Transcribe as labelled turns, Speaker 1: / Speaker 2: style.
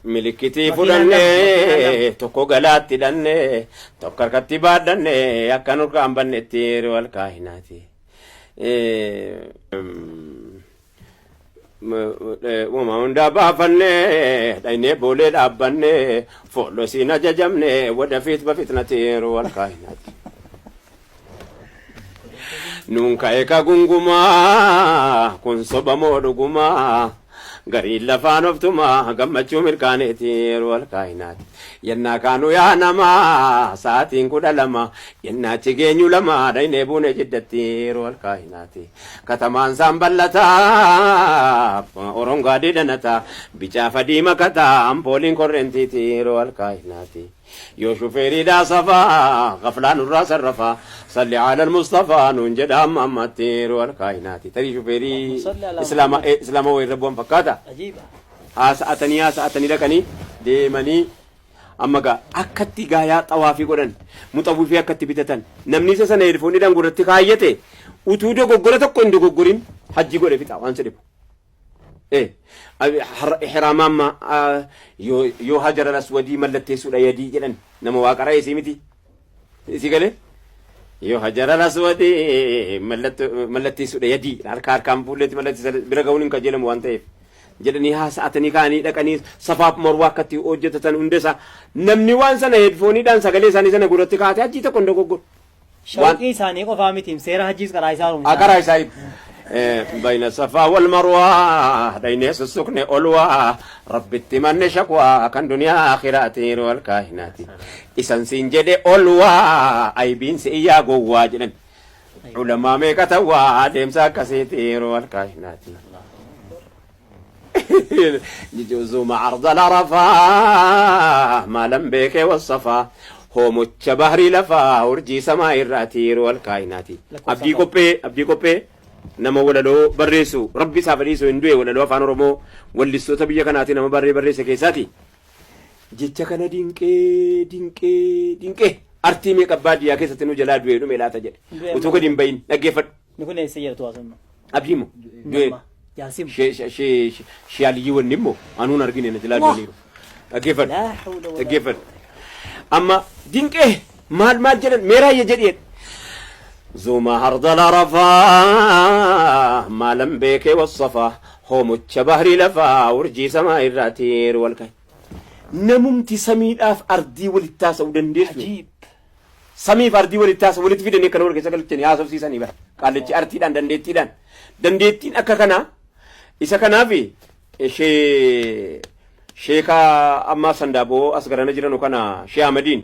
Speaker 1: Milikkitii
Speaker 2: Makiinaan lama, makiinaan lama.
Speaker 1: fudhanne, tokko galaatti hidhanne, tokko harkatti baadhanne, akka nurkaan bannetti yeroo alkaahinaati. Uumama hundaa baafanne, dhaynee boolee dhaabbanne, foolosiin ajajamne, wadafiit bafitnati yeroo alkaahinaati. Nuun ka'e ka gungumaa, kun soba moo dhugumaa, gariin lafaan oftumaa, gammachuu mirkaaneeti yeroo alkaayinaati. Yennaa kaanu yaa namaa, sa'aatiin 12, yennaa achi geenyu 2, dhaynee buune Jiddatti yeroo alkaayinaati. Katamaan isaan bal'ataa, orongaadii danataa, bicaaf adii makataa, ampooliin korrentiiti yeroo alkaayinaati. Yoo shufeeriidhaa safaa, gaflaa nurraa sarrafaa, salli alal Mustafaa nuun jedha amma ammatti yeroo alkaayinaati. Tarii shufeerii
Speaker 2: Allahumma salli ala
Speaker 1: Islaama
Speaker 2: Muhammad.
Speaker 1: Islaama wayirra bu'an fakkaata.
Speaker 2: Ajiiba.
Speaker 1: Haasa'atanii haasa'atanii dhaqanii deemanii amma gaa akkatti gaayaa xawaafii godhan, muxawwifii akkatti bitatan, namni isa sana heedfooniidhaan gurratti kaayyate utuu dogoggora tokko hin dogoggorin hajji godhe fixa waan si dhibu. Ihraama amma yoo hajar al aswadii mallatteessuudha yadii jedhan, nama waa qara'e sii miti si galee, yoo hajar al aswadii mallatteessuudha yadii harka harkaan fuulleetti mallatteessa bira ga'uun hin kajeelamu waan ta'eef jedhanii haasa'atanii ka'anii dhaqanii Safaaf Marwaa akkatti hojjetatan hunda isaa namni waan sana heedfooniidhaan sagalee isaanii sana gurratti kaa'ate hajjii tokko hin dogoggoru.
Speaker 2: Shawqii isaanii qofaa miti, seera hajjiis karaa isaa
Speaker 1: rumisaa. Karaa isaa bayna Safaa wal Marwaa dhaynee sussukne olwaa, Rabbitti manne shakwaa kan duniyaa akhiraati yeroo alkaahinaati. Isan siin jedhe olwaa, aybiin si iyyaa gowwaa jedhan. Ulamaa meeqa tawwaa deemsa akkasiiti yeroo alkaahinaati. Juzuma ardal Arafaa maalan beekee wassafaa, hoomocha bahrii lafaa, urjii samaa irraati yeroo alkaayinaati.
Speaker 2: Lakkoofsa
Speaker 1: Abdii
Speaker 2: afur.
Speaker 1: Qophee, Abdii Qophee nama walaloo barreessu, Rabbi isaaf dhiisu, hin du'e. Walaloo Afaan Oromoo wallistoota biyya kanaati nama barree barreesse keessaati. Jecha kana dinqee dinqee dinqee, artii meeqa baadiyyaa keessatti nu jalaa du'ee dhume laata jedhe.
Speaker 2: Du'e.
Speaker 1: Utuu gadi hin bahin dhaggeeffadhu.
Speaker 2: Ni kun eessa jirtu haasofnu?
Speaker 1: Abdii immoo du'e.
Speaker 2: Nama. Jaarsimu.
Speaker 1: Shee Aliyyii wanni immoo anuun argine na jalaa du'aniiru. Dhaggeeffadhu.
Speaker 2: Laa hawla walaa
Speaker 1: Dhaggeeffadhu. Amma dinqee maal maal jedhan meeraayya jedheen. Zuma hardal Arafaa maalan beekee wassafaa, hoomocha bahrii lafaa, urjii samaa irraati yeroo wal ka'e. Namumti samiidhaaf ardii walitti haasa'uu dandeessu.
Speaker 2: Ajiib.
Speaker 1: Samiif ardii walitti haasa walitti fidanii akkana wal keessa galchanii haasofsiisanii bara. Qaallichi artiidhaan dandeettiidhaan. Dandeettiin akka kanaa isa kanaaf ishee sheeka ammaa Sandaaboo as garana jiranu kana, Shee Ahmadiin.